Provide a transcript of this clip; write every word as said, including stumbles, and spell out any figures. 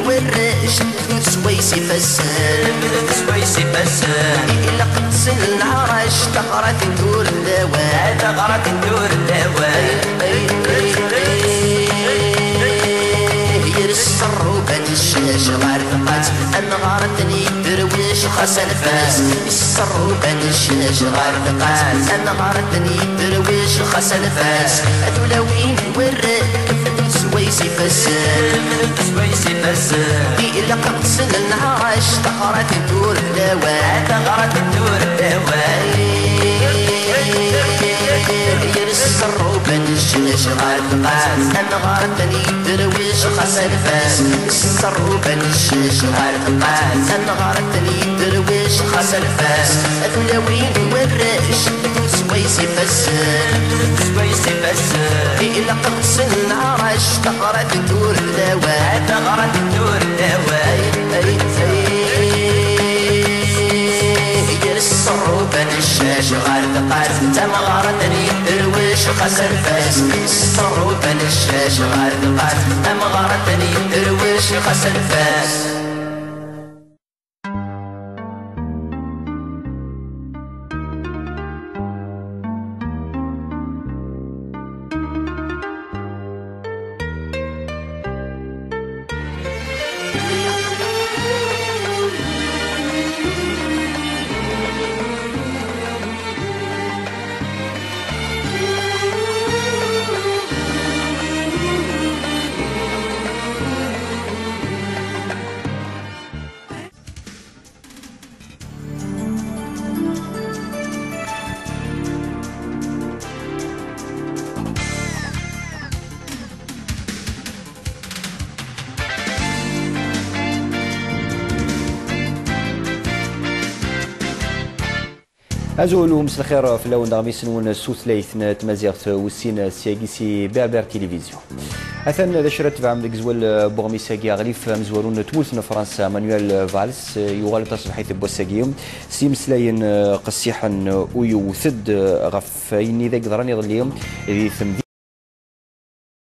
Warrac, lmut swayes ifassen. Lmut swayes ifassen. Ilaq ad sellen ɛrac, taɣrat n tur n lawan. Taɣrat n tur n lawan. Yers ṣṣerruba n ccac ɣer tqat, amɣar ad ten-yedderwic xas anef-as. Ṣṣerruba n ccac ɣer tqat, amɣar ad ten-yedderwic xas anef-as. A tulawin n warrac, swayes ifassen. Swayes ifassen. Ilaq ad qeslen lɛac, taɣrat n tur n lawan. Taɣrat n tur n lawan. Yers ṣṣerruba n ccac ɣer tqat, amɣar ad ten-yedderwic xas anef-as. Ṣṣerruba n ccac ɣer tqat, amɣar ad ten-yedderwic xas anef-as. A tulawin n warrac, swayes ifassen. Swayes ifassen. Ilaq ad qeslen lɛac, taɣrat n tur n lawan. Taɣrat n tur n lawan. Yers ṣṣerruba n ccac ɣer tqat, tamɣart n yedderwic xas anef-as. Ṣṣerruba n ccac ɣer tqat, tamɣart n yedderwic xas anef-as. Azul u mselxir fell-awen d aɣmis-nwen s tutlayt n tmaziɣt wis sin, syagi si Berber Télévision. Atan d acu ara tebɛem deg zwal n uɣmis-agi aɣlif amezwaru n tmurt n Fransa, Manuel Valls, yuɣal taṣebḥit n wass-agi s yimeslayen qessiḥen u yewwet-d ɣef ayen i d ak-yeḍran iḍelli di temdint